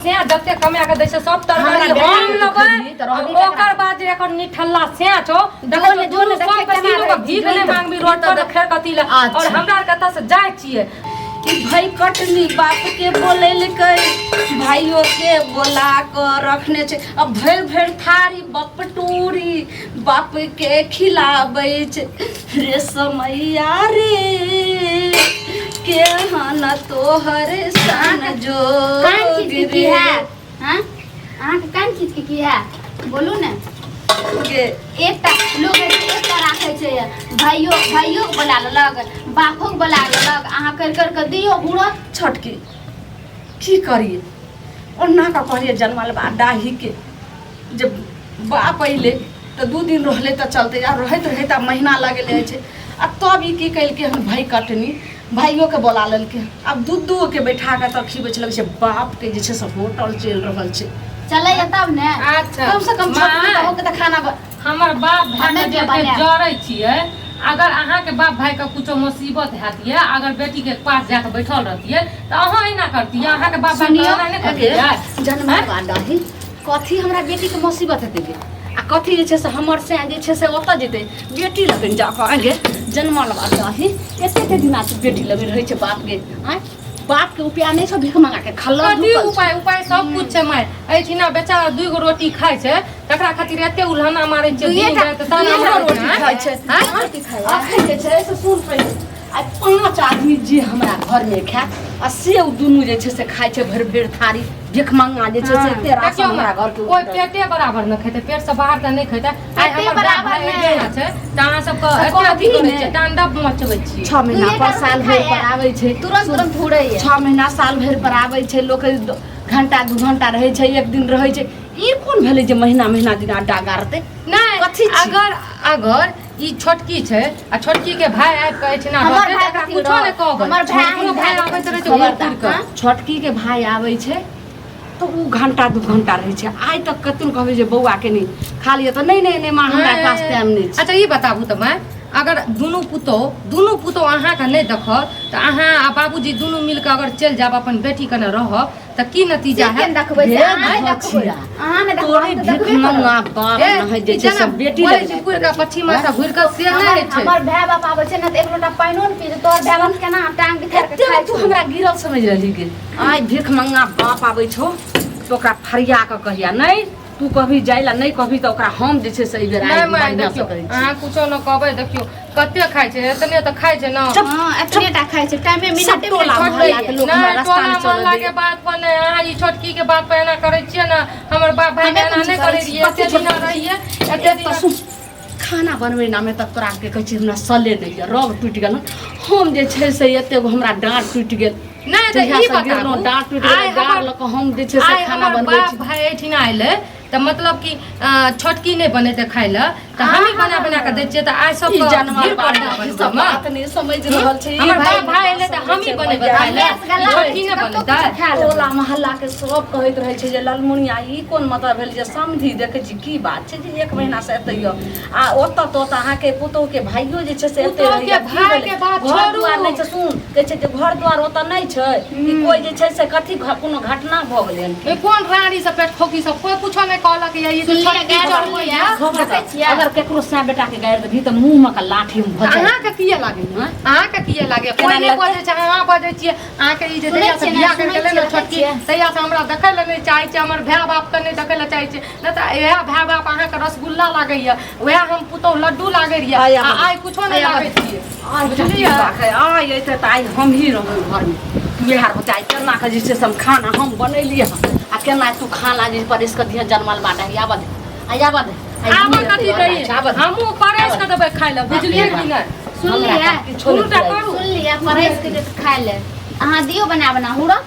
से जते कमा के दै छै सब तरकारी हमरा बेटा हम के लेबै खैली तऽ रहबे आ ओकर बाद जे एकर निठल्ला से छौ देखै जो छियै दुनू ने सौ देखै के केना तीनू के रहै भीख छै, नहि मांगबी रोड पर तऽ फेर कथी ले अच्छा। और हमरा आर कतऽ से जाइ छियै कि भाई कटनी बाप के बोलेलकै भाइयों के बोला के रखने छै आ भरि भरि थारी बपटूरी बाप के खिलाबै छै रे समैया रे केहन तोहर सन कान खींच के जोग की रे है हाँ अहाँके कान खींच के की है बोलू ने गे एकटा लोग है से एकटा राखै छै भाइयो भाइयो के बोला लेलक बापो के बोला लेलक अहाँ करि करि के दियौ हुड़त छोटकी की करिए ओना कऽ कहलिए जनमल बा डाहीके जे बाप अइलै तऽ दू दिन रहलै तऽ चलतै आ रहैत रहैत आब महीना लगेले होइ छै आ तब ई की केलकै हन भाय कटनी भाइयोके बोला लेलकै आब दू दू के बैठा कऽ तऽ खिबै छै लगै छै बापके जे छै से होटल चलि रहल छै चलैया तब ने अच्छा कम से कम छोटकी माय, बहू के तऽ खाना हमर बाप भाई हमे के जे जे बनायब। जरै छियै अगर अहाँके बाप भाई के कुछो मुसीबत हैत ये अगर बेटी के पास जाके बैठल रहतियै तऽ अहाँ एना करतियै अहाँके बाप भाई सुनियौ, एना नहि करतियै जनमल डाही कथी हमरा बेटीके मुसीबत हेतै गे आ कथी जे छै से हमर से जे छै से ओतऽ जेतै बेटी लगन जाकऽ आगे जनमल बा डाही एतेक दिना से बेटी लगन रहै छै बाप गे आँय बापके उपाय नहि छौ भीख मंगा के खल्ला कथी उपाय उपाय सब कुछ छै माय एहिठिना बेचारा दुई गो रोटी खाइ छै तकरा खातिर एते उल्हना मारै छै दुइये दिन टा- राति ताना दुइये टा मारै रोटी छै, खाइ छै आँय? रोटी खाइ अखन जे छै से सुन पहिले आइ पाँच आदमी जे हमरा घरमे खायत आ से ओ दुनू जे छै से खाइ छै भरि भरि थारी भीख मंगा जे छै से एते राशन देखियौ हमरा घरके कोइ पेटे बराबर नहि खेतै पेट से बाहर तऽ नहि खेतै आइ पेटे हमर बाप बराबर भाई नहि। एहिना छै तऽ अहाँ सबके तऽ एते अथी कहबही करै ने। छियै तांडव मचबै छियै छओ महीना दुइये पर टा साल रोटी भरि पर खाइए। आबै छै तुरंत तुरंत हुड़ैया छओ महीना साल भरि पर आबै छै लोक घंटा दू घंटा रहै छै एक दिन रहै छै ई कोन भेलै जे महीना महीना दिन अड्डा गाड़तै नहि कथी छी? अगर अगर ई छोटकी छै आ छोटकी के भाय आबि कऽ एहिठिना हमर रहतै भाय तऽ एकरा कथी कुछो नहि रहत? कहबै हमर भाय छोटकियो भाय आबैत रहै छै घूरि फिर कऽ हाँ? छोटकी के भाय आबै छै तऽ ओ घंटा दू घंटा रहै छै आइ तक कतनो कहबै जे बौआ के नहि खा लिअ तऽ नहि नहि नहि माँ हमरा पास टाइम नहि छै अच्छा ई बताबू तऽ माय अगर दुनू पुतोह अहाँके नहि देखत तऽ अहाँ आ बाबूजी दुनू मिलके अगर चलि जायब अपन बेटी कने रहब तऽ की नतीजा से हैत केना देखबै से हे अहाँ नहि देखबै भचिया। अहाँ नहि देखबै तोरे हम तऽ भीख देखबे करब। मंगा बाप ए, नहि जे ई छै जेना सब बेटी बोलै लग छै घुरि कऽ पच्छिमा से घुरि कऽ से नहि होइ छै हमर भाय बाप आबै छै ने तऽ एक लोटा पानिओ ने पी तोहर भाय बाप केना टांग बिथार के एते खाइ तू हमरा गिरल समझ रहली गे आइ भीख मंगा बाप आबै छौ तऽ ओकरा फरिया कऽ कहिया नहि तू कभी जाय ला नहि कहबी तऽ ओकरा हम जे छै से एहि बेर नहि आइ माय बढ़िआँ से देखियौ कहै छी अहाँ कुछो न कहबै देखियौ कते खाइ छै एतने तऽ खाइ छै ने चुप। हँ एतने टा खाइ छै टाइमे सब मिनटे टोला मिनट मोहल्ला के लोक हमरा नहि रास्ता टोला मे चलऽ मोहल्ला के दैया। बात पर नहि अहाँ ई छोटकी के बात पर एना करै छियै ने हमर बाप भाई हमे एना कोन नहि चीज करै करै रहियै एते कथी दिना रहियै एते तऽ दिना सुन खाना बनबै नामे तक तोरा के कहै छी हमरा सले नहि यऽ रग टूटि गेल हन। हम जे छै से एते गो हमरा डाँट टूटि गेल नहि तऽ जहिया ई से गिरलहुँ बताबू डाँट टूटि गेल आइ गाड़ हमर लऽ कऽ हम जे छै से आइ खाना हमर बनबै बाप छी भाई एहिठिना अयलै तऽ मतलब कि छोटकी नहि बनेतै खाइ लए तऽ हमही बना बना कऽ दै छियै तऽ आइ ई सबके जानवर भीड़ बाप पड़तै ई सब बनबैमे। बात नहि समझ रहल छै ई हमर भाई बाप भाई एलै तऽ हमही बनेबै खाइ लए गला छोटकी नहि बनेतै टोला मोहल्ला के सब कहैत रहै छै जे ललमुनिया ई कोन मतलब भेल जे समधी देखै छी की बात छै जे एक महीना से एतै यऽ आ ओतऽ तऽ ओतऽ अहाँके पुतोहु के भाइयो जे छै से एतै पुतोहु के रहैया की भाई भेलै? के बात घर छोड़ू। दुआर नहि छै सुन कहै छै जे घर दुआर ओतऽ नहि छै कि कोइ जे छै से कथी कोनो घटना भऽ गेलै हन ए कोन रानी सब पेट खोकी सब कोई कुछो नहीं कहलक या ई सुनलियै, छोटकी गारि चढ़बै सुनलियै। या देखै छियै? अगर केकरो साँप बेटा के गारि देबही तऽ मुँह मे के लाठी मे भऽ अहाँ के किए लागे अहाँ के किए लागे कोई केना नहीं लगतै? बजै छै अहाँ बजै छियै अहाँ के ई जे सुनै जहिया से छियै ने, बियाह करि सुनै गेलै ने छियै, छोटकी देखै छियै। तहिया से हमरा देखै लए नहि चाहै छै हमर भाय बाप के नहि देखै लए चाहै छै नहि तऽ इएह भाय बाप अहाँ के रसगुल्ला लागैया वएह हम पुतोह लड्डू लागै रहियै आइ आ आइ कुछो नहि आइ लागै छियै आइ बुझलियै आइ अयतै तऽ आइ हमही रहबै घरमे तू इएह रहतै आइ केना कऽ जे छै से हम खाना हम बनेलियै हन आ केना तू खाना जे परसि कऽ दिहऽ जनमल बाटे आबऽ दे आइ आबऽ दे आइ आबऽ हमही कथी एतै दैयै आबऽ दे हमहूँ परसि कऽ देबै खाय लए बुझलियै कि नहि सुनलियै हमरा किछो नहि कोनो टा फुराइ करू सुनलियै परसि के जे खाय ले अहाँ दियौ बना बना हुड़ा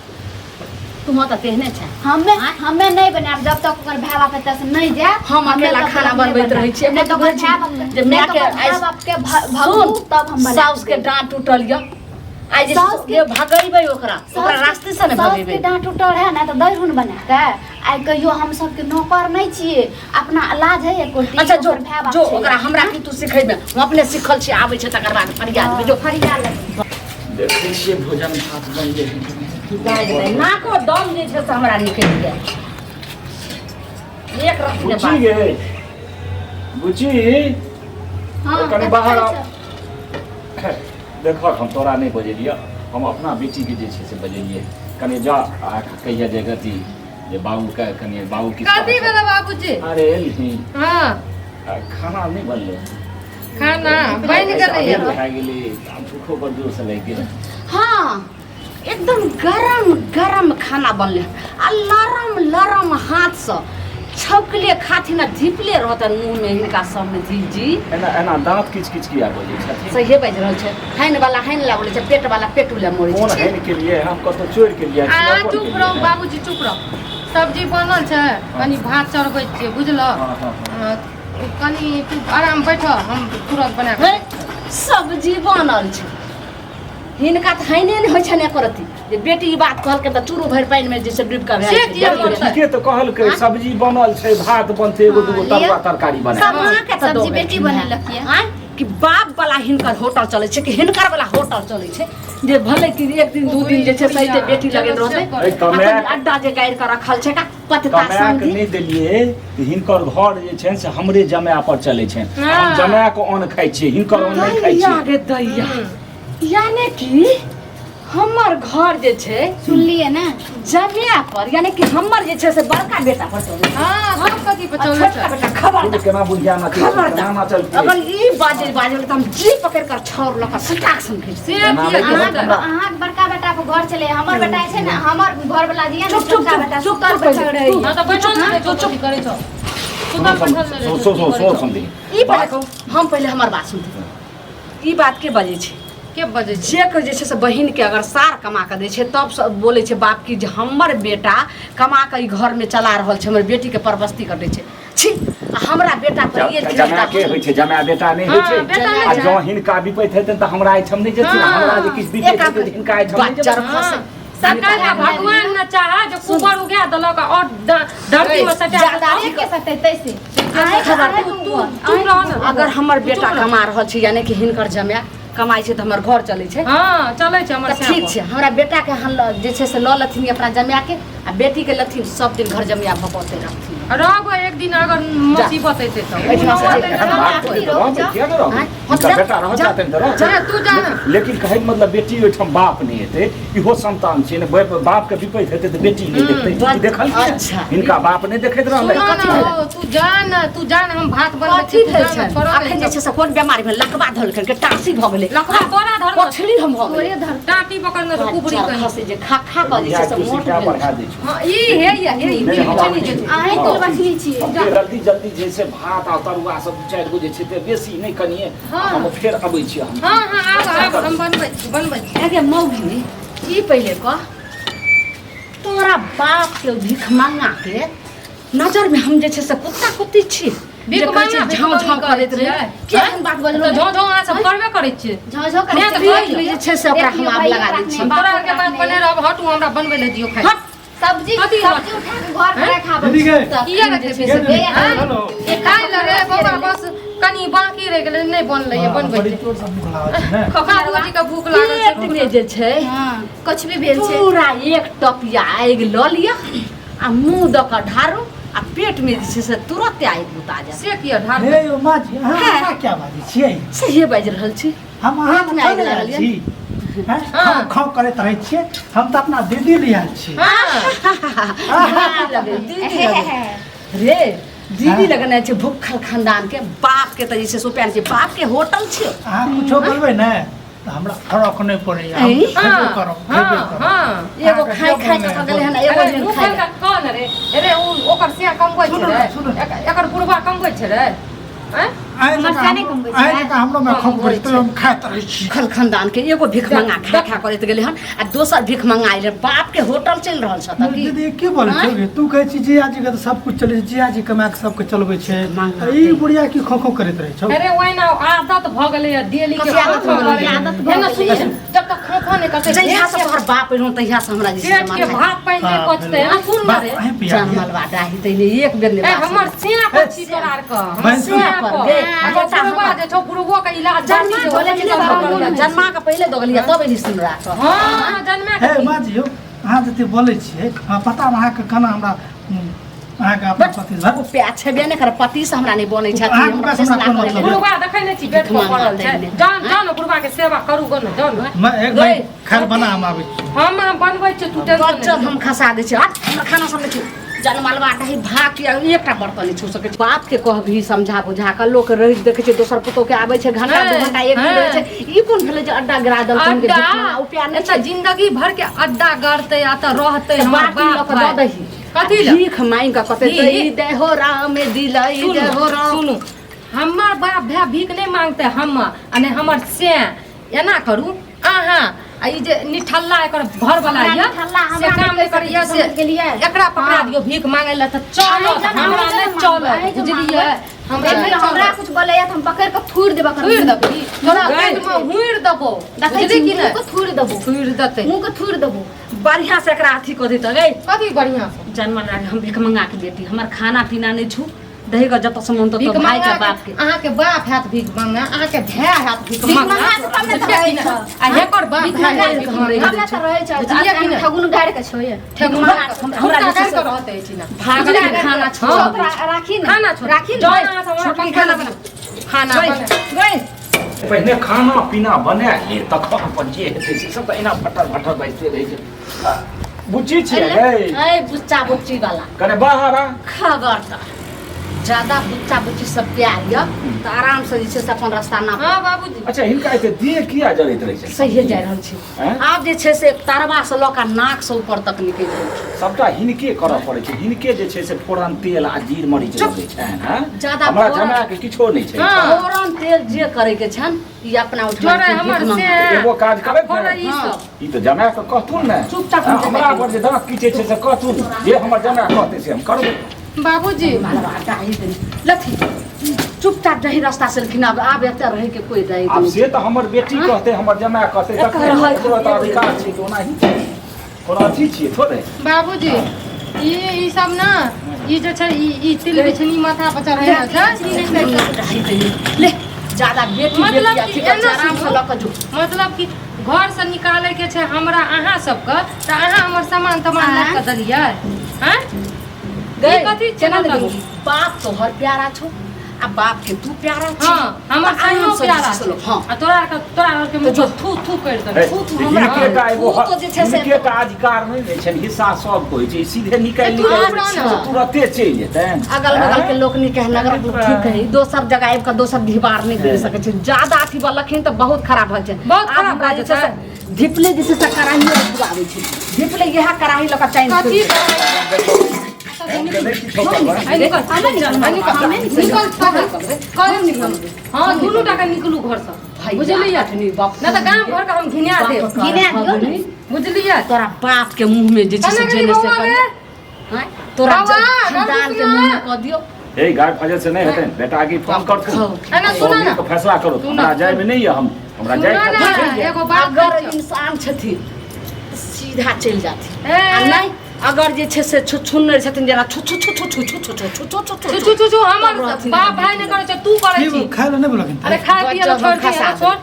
तू तऽ तेहने छै हमे हमे नहि बनायब जब तक ओकर भाय बाप एतऽ से नहि जाय हम हमे अकेला तब खाना तक नहि बनबैत बनायब। रहै छियै। नहि तऽ ओकर बुझै छी भाय बाप जे के माय नहि तऽ के ओकर भाय आइ- बाप के भगू तब हम बनायब साउस के डाँट टूटल यऽ आइ जे साउस के- ये भगेबै ओकरा ओकरा रास्ते से ने साउस भगेबै के डाँट टूटल है ने तऽ दही हुन बना के आइ कहियो हम सबके नौकर नहि छियै अपना लाज है एको रत्ती, अच्छा जो ओकर भाय बाप जो छै। ओकरा हमरा की तू सिखेबे हम अपने सिखल छी आबै छै तकर बाद फरिया देबै जो फरिया लेबै देखै छियै भोजन भात बनलै हन कि नहि। नाको दम जे छै से हमरा निकलि गेल एक रत्ती ने बुच्ची बात गे बुच्ची हँ कनि कथी बाहर कहै आउ। छौ? देखक हम तोरा नहि बजेलियऽ हम अपना बेटीके जे छै से बजेलियै कनि जा आ कहिया जे गति जे बाबूके कनि बाबू की कथी भेलै बाबूजी अरे एलही हँ आ खाना नहि बनलै खाना बनि गेलै अबेर भए गेलै आ भूखो बड़ जोरसँ लागि गेल हाँ एकदम गरम गरम खाना बनले आ लरम लरम हाथसँ छौकले खाथिन आ धिपले रहतन मुँहमे हिनका सबमे जी जी एना एना दाँत किच किच किया बजै छथिन सहिए बाजि रहल छै हानि वाला हानि ला बोलै छै पेट वाला पेटू ला मोड़ै कोन छै हानि के लिए हम कतौ चोरि के लिए आ चुप रहू बाबूजी चुप रहू सब्जी बनल छै कनि भात चढ़बै छियै बुझलह हँ हँ हँ कनि तू आराम बैठ हम तुरंत बना हे, सब्जी बनल छै हिनका तऽ हाइने नहि होइ छनि एको रत्ती जे बेटी ई बात कहलकै तऽ चूरू भरि पानिमे जे छै डूबि कऽ भए से जाइ छै। किया बनतै? ठीके तऽ कहलकै सब्जी बनल छै भात बनतै एगो दूगो हँ, तरुआ लिअ। तरकारी बना सब अहाँके तऽ सब्जी दऽ बेटी देलखिन बनेलक यऽ। आँय कि बाप वाला हिनकर होटल चलै छै कि हिनकर वाला होटल चलै छै जे भले कि एक दिन दू दिन जे छै सहिते बेटी लगेत रहतै एहि कमाए- आ कनि अड्डा जे गाड़ि कऽ रखल छै का पतता कमाए के समझी नहि देलियै तऽ हिनकर घर जे छनि से हमरे जमाए पर चलै छनि हँ। हम जमाए के अन्न खाइ छियै हिनकर अन्न नहि खाइ दैया छियै गे दैया यानी कि हमर घर जे छै सुनलियै ने जमिया पर यानी कि हमर जे छै से बड़का बेटा पर चलै छै। हाँ सब कथी पर आ चलै छोटका छै बेटा खबरदार केना बुढ़िया नाचै छै, खबरदार केना नाचल अगर ई बाजे बाजल तऽ हम जी पकड़ कर छाउर लऽ कऽ सटाक सन खींच से केना किया नहि करतै? हमरा- अहाँके बड़का बेटा पर घर चले हमर बेटा छै ने हमर घर वाला जे चुप, ने चुप, छोटका बेटा चुप, सुतल चुप, बैठल रहैए हाँ तऽ बैठल नहि रहै छौ कथी करै छौ सुतल बैठल नहि रहै छौ, सो की सो करै सो छौ? समझी ई बात हम पहिले हमर बात सुनते ई बात के बजै छै के बजै छै जे के जे छै से बहिनके अगर सार कमा कऽ दै छै तब सब बोलै छै बाप की जे हमर बेटा कमा कऽ ई घरमे चला रहल छै हमर बेटीके परबस्ती कटै छै छी आ हमरा बेटा पर ई एलखिन जमाए के होइ छै जमाए बेटा नहि होइ हाँ, छै बेटा नहि आ छै। जँ हिनका विपैत हेतनि तऽ हमरा एहिठाम नहि जेथिन हाँ। हमरा जे किछु विपैत हेतै तऽ हिनका एहिठाम नहि बच्चर जेथिन हाँ, खसै सरकार का भगवान न चाहा जो कुबर उगा देलक और धरती में सटा ज्यादा देलक। के सकतै तैसे खबर तू चुप रह न अगर हमर बेटा कमा रहल छै यानी कि हिनकर जमाए कमाइ छै तऽ हमर घर चलै छै हाँ चलै छै हमर तऽ ठीक छै हमरा बेटाके अहाँ जे छै से लऽ लेथिन अपना जमाएके आ बेटीके लेथिन सब दिन घर जमाए भऽ कऽ ओतै रहथिन रहबो एक दिन अगर मुसीबत एतै तऽ उ एहिठिमा से न होतै एहन तऽ बात रहबो। नहि तऽ रहबै, किया नहि रहबै? आँय? हिनकर जा, बेटा रहऽ जा, चाहतनि तऽ रहऽ। जा, तू जा ने। लेकिन कहैके मतलब बेटी ओहिठाम बाप नहि हेतै इहो संतान छियै ने बापके विपैत हेतै तऽ बेटी नहि देखतै ई देखलखिन अच्छा। हिनका बाप नहि देखैत रहलै सुनो कथी ने भेलै? ओ, तू जा ने तू जा ने हम भात बनबै कथी छी तू भेल जा ने छनि छोड़ो अखन जे छै से कोन बेमारी भेल लकवा धरलकनि के टाँसी भऽ गेलै लकवा तोरा धरल कोठली हम भऽ गेलै तोरे धर टाटी पकड़ने तो कुबरी बच्चा कहीं खसै जे खा खा कऽ जे छै से कुर्सी मोट क्या भेल बढ़ा दै छौ हाँ ई हे या हे ई नहि, पीछे नहीं जेतै अहीं कुल बचनी छियै हम फेर जल्दी जल्दी जे छै भात आ तरुआ सब दू चारि गो जे छै ते बेसी नहि कनिए हाँ। हम फेर अबै छी हम हाँ हाँ आब आब हम बनबै छी बनबै छी अगे मौगी ई पहिले कह तोरा बाप के भीख मांगा के नजर में हम जे छै से कुत्ता कुत्ती छी भीख जे कहै छै मांगा, भीख झाँव झाँव मांगी करैत करै रहै छियै। के एहन बात बजलौ तऽ झौं झौं अहाँ सब करबे करै छियै झौ झौ नहि तऽ करै कहै जे छै से ओकरा हम आब लगा दै छी हम तोरा आरके बात बने रहब हटू हमरा बनबै लए दियौ खाइ हट सब्जी कथी सब्जी उठा के घर पर खाबै दीदी गे किया रखै गे छै दीदी, हेलो खाइ लए रे बौआ बस कनि बाकी रहि गेलै नहि बनलै हाँ, बनबै बड़ी छै जोर से भूख लागल छै ने बाबूजी के भूख लागल छै पेट में जे छै हां कुछ भी भेल छै पूरा एक टपिया आगि लऽ लिअ आ मुँह दऽ कऽ ढारू आ पेट में जे छै से तुरते आगि बुता जायत से किया ढार हे यौ माँ जी अहाँ हमरा क्या बाजै छियै सहिए बाजि रहल छी हम अहाँ हाथ में आगि थोड़े लागल आयल छी हैं? खाउ खाउ करैत रहै छियै हम तऽ अपना दीदी लए आयल छी दीदी लगे दीदी लगे रे दीदी लगने छै भूखल खानदान के बाप के तऽ जे छै से रुपया छै बाप के होटल छै अहाँ कुछो बोलबै ने तऽ हमरा फरक नहि पड़ैया हम ऐं? खेबे करब खेबे हाँ करब हाँ एगो खाय खाय के थकल हन एगो अरे दिन मुँह खाय खोलि कऽ कह ने रे अरे उ ओकर सिया कमबै छै सुनू रे ने, सुनू। एकर बुढ़वा कमबै छै रे आँय? आइ हमर जकाँ से नहि कमबै छै। आइ जकाँ हमरो मे खम करै हम खाइत रहै छी भूखल खानदान के एगो भीख मंगा खा खा करैत गेलै हन आ दोसर भीख मंगा अयलै बाप के होटल चलि रहल छ तऽ की दीदी की बोलै छौ गे? तू कहै छी जिया जी के तऽ सब कुछ चलै छै जिया जी कमा के सबके चलबै छै मांगा तऽ ई बुढ़िया की खो खो करैत रहै छौ अरे ओहिना आदत भऽ गेलैया डेली के कथी आदत खो खो भऽ गेलै? करैके। आदत भऽ एना गेलैया। सुन जब तक खो खो नहि करतै जहिया से तोहर बाप एलहुँ तहिया से हमरा जे छै से पेट के माथा भात पानि नहि बाप पचतै रे। एना सुन ने बाप, रे अहीं पिया लिअ। जनमलवा डाही तैने एक बेर नहि ए बात हमर सिया पर छी तोरा आर के हमर भैंस सिया पर, पर गे, आ बेटा बुढ़वा हमर- जे छौ बुढ़वो के इलाज जन्मा जाति के जे होलै पहिले से दऽ सब गेलियै, जन्मा के पहिले दऽ गेलियै तब एली सुनरा कऽ हाँ जन्मा हे के माँ जी यौ अहाँ जते बोलै छियै हमरा पता अहाँके केना हमरा अहाँके अपन पति ओ प्यार छेबे नहि करे, पति से हमरा नहि बनै छथिन। अहाँके हमरा पास हमरा फैसला कोन करै मतलब? बुढ़वा देखै नहि छी बेड पर पड़ल छै। जान जान, बुढ़वा के सेवा करू गो ने, जान। मैं एक भाई खाना बना, हम आबै छी। हम बनबै छियै, तू टेंशन नहि गजब हम खसा दै छियै। हट, हमरा खाना सब नहि छू। जनमलबा दही भाग के एकटा बर्तन नहि छू सकै छै। बाप के कहबही समझा बुझा कऽ, लोक रहि देखै छै दोसर पुतोह के आबै छै घंटा हाँ, 2 घंटा एक दिन हाँ। रहै छै। ई कोन भेलै जे अड्डा गिरा देलकै हुनके? अड्डा भीख उपाय नहि अच्छा छै। जिंदगी भर के अड्डा गड़तै आ तऽ रहतै तऽ हमर बाटी लऽ बाप कऽ दऽ भाई। दही। कथी लए? भीख मांगि कऽ कते भीख? दही दे हो राम दिलई दे सुनू हो राम। सुनू, हमर बाप भाय भीख नहि मांगतै हमर आ नहि हमर से। एना करू अहाँ, आ ई जे निठल्ला एकर घरवला हमरा यऽ निठल्ला से हमरा काम नहि नहि करैया कहि से समझ गेलियै? एकरा पकड़ा हाँ। दियौ भीख मांगै लए तऽ चलत। अहीं जब हमरा अहीं नहि जब चलत, मांगबै, अहीं जब बुझलियै? हमरा देखियौ, नहि हमरा चलत। कुछ बोलैया तऽ हम पकड़ि कऽ थूरि देबऽ करबै। थुरि देबही तोरा पेटमे, हुइर देबो। देखै बुझली छी कि नहि? मुँह के थूरि देबो। थुरि देतै। मुँह के थूरि देबो। बढ़िया से एकरा अथी कऽ देतै गै। कथी बढ़िआँ से? जनमल हम भीख मंगा के बेटी, हमर खाना पीना नहि छू दही के जतऽ से मन ततऽ भीख भाई के मंगा बाप के। अहाँके बाप हैत भीख मंगा, अहाँके भाय हैत भीख भीख मंगा, मंगा के तब ने बुझलियै रहै कि नहि? छै। आ एकर बाप भीख भाय मंगा हैत के भीख हम रहि मंगा। हमरा तऽ रहै छै। बुझलियै कि नहि? ठगुन गाड़ि के छोड़े। ठेहुन हमरा हमरा जे छै गाड़ि से के रहतै अछि ने। भागल बुझलियै? के खाना छोड़ हाँ। दै छै। राखी ने। खाना छोड़ राखी ने। जाउ अहाँ सब हमरा छोटकी पंखा खाना बना खाना गई, बना। गई। पहिने खाना पीना बना ले, तखन अपन जे हेतै से सब। तऽ एना फटर फटर बाजिते रहै छै। बुच्ची छियै गै? ऐ बुच्चा बुच्ची वाला। कने बाहर आ। खबर तऽ ज्यादा बुच्चा बुच्ची सब प्यार यऽ तऽ आराम से जे छै से अपन रास्ता नाप। हाँ बाबूजी। अच्छा, हिनका एते देह किया जरैत रहै छै? सहिए जा रहल छै। आँय? आब जे छै से तरवा से लऽ कऽ नाक से ऊपर तक निकलि गेल छै। सबटा हिनके करऽ पड़ै छै। हिनके जे छै से फोरन तेल आ जीर मरीच लगै छनि। हँ? ज्यादा हमरा फोरन- जमा के किछो नहि छै। हाँ। फोरन तेल जे करे के छनि ई अपना उठा जोड़े हमर से एगो काज करैत फोड़े ने ई सब। ई तऽ जमा के कहथुन ने। चुपचाप हँ, हमरा पर जे दाँत किचै छै से कहथुन, जे हमर जमा कहतै से हम करबै। बाबूजी। लथी चुपचाप जही रास्ता से एलखिन, आब आब एतऽ रहै के कोई रहै आब से तऽ हमर बेटी कहतै, हमर जमाय कहतै एकर तखने। रहै ओकरो तऽ अधिकार छै कि ओनाही छै, कोनो अथी छियै थोड़े। बाबूजी, ई ई सब ना ई जे छै ई ई तिल बिछनी माथा पर चढ़ेने छै। ले ज्यादा बेटी मतलब बेटी अथी कि करै छै, एना आराम से सुनू। लऽ कऽ जो। मतलब कि घर से निकाले के छै हमरा अहाँ सबके तऽ अहाँ हमर सामान तमान लऽ कऽ देलियै हैं? गई, ई कथी छै? केना नहि मतलब? देबौ? बाप तोहर प्यारा छौ आ बाप के तू प्यारा छी। हाँ, हमर तऽ आराम सैनो से प्यारा जे छै से छै। लोक, हाँ। आ तोरा आरके तोरा आरके मुँह पर थू थू करि देबै। हे, थू थू हमरा हिनके टा एगो थू तो जे छै से- हिनके टा अधिकार नहि ने छनि, हिस्सा सबके होइ छै। ई सीधे निकालि तू निकालि हमरा ने। से तुरते चलि जेतनि। अगल बगल के आँय? लोक नहीं कहे, नगर के लोक ठीक है, दोसर जगह आबि कऽ दोसर ढिबार नहि गिर सकै छै। ज्यादा अथी बलखिन तऽ बहुत खराब भऽ छै। बहुत आब खराब हमरा भऽ जे छै जेतै। से धिपले जे छै से कड़ाहियो खुआबै छै, धिपले इएह कड़ाही लऽ कऽ चाइन कथी? हम तऽ नहि किछो करबै। आ निकल, आ निकल, निकल, कहे निकल। हाँ, दुनू टा के निकलू घर से, बुझलियै? बाप नहि तऽ गाम घर के हम घिना देब। घिना दियौ ने। बुझलियै? तोरा बाप के मुंह में जे छै से कने जेने गेली से बौआ करियौ। रे? आँय? तोरा बाबा, खानदान के गरम मुंह में कऽ दियौ। हे गाय फजल से नहि हेतनि बेटा की फोन करथुन। एना सुना सब ने। मिलके फैसला करू। सुना। हमरा जायमे नहि यऽ, हम हमरा सुना जाय ने, एगो बात अगर कहै छियौ। इंसान छथिन तऽ सीधा चलि जाथिन ए, आ नहि अगर जे छै से छुछुन्नर छथिन जेना छु छु छु छु छु छु छु छु छु छु छु छु छु छु छु हमर तब रहथिन। बाप भाय नहि करै छै, तू करै की छी। खाय लए नहि बोललखिन? अरे खाय पिए लए बच्चा छोड़ दे, खसा एना छोड़।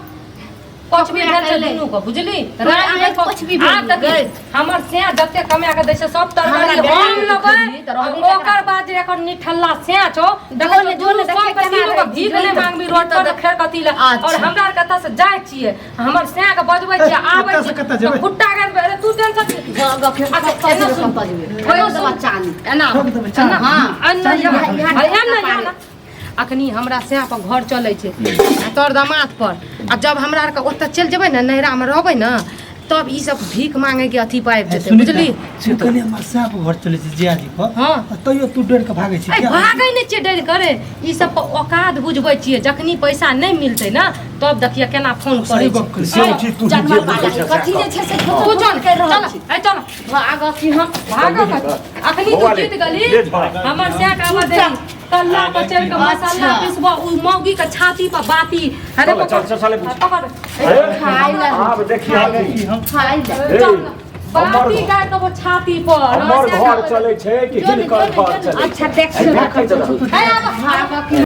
कुछ भी भेल छै दुनू के, बुझली? अहाँ कुछ भी भेल। आब देखी, हमर सैं जते कमा के दै छै सब तरकारी हमरा बेटा हम के लेबै। खैली तऽ रहबे आ ओकर बाद जे एकर निठल्ला सैं छौ देखै जो ने- छौ, जो ने दुनू देखै सबके केना तीनू के रहै भीख छै, नहि जो मांगबी रोड पर खेर कथी लए। अच्छा। और हमरा आर कतऽ से जाइ छियै, हमर सैं के बजबै छियै, आबै कतऽ से छै कतऽ जेबै? तऽ खुट्टा गाड़ि देबै। अरे तू टेंशन अच्छा एना सुन। एना सुन। चानी एना ठोक देबै, चानी। एना हाँ। एना चानी यहाँ यहाँ- एना यहाँ ना। अखनी हमरा सैं पर घर चलै छै आ तोर दामाद पर, आ जब हमरा आरके ओतऽ चलि जेबै ने, नैहरामे रहबै ने, तब ई सब भीख मांगे के अथी पर आबि जेतै, सुनी बुझली? तू कहली हमर साँप घर चलै छै जियाजी पर। हाँ। आ तैयो तू डर के भागै छी अरे किया? भागै नहि छियै डरि करे, ई सब के औकात बुझबै छियै। जखनी पैसा नहि मिलतै ने तब देखिए केना फोन करै सही छै। गप कहै से छी। ठीक, तू जे जानवर बुझै वाला छै कथी जे छै से तू चल करि रहल चल छी। ए चल। भागऽ की हम? भागऽ कथी? अखनी तू बौआ ले, जीत गेली। ले झोरा। हमर सैं के आवाज देली कल्ला पर चढ़ि के मसाला अच्छा। पिसबऽ, उ मौगी के छाती पर बाती अरे चल, चल, चल, चल, पकड़, पकड़। हे, खाय लए। आब देखिए भागै छी हम। खाय लए। हे, चल, हमर बाती गाड़ि देबो छाती पर। हमर घर चलै छै कि जो ने, हिनकर जो ने, घर जो ने। चलै छै? अच्छा, देख देखैत रहू। ए, आब भागऽ की?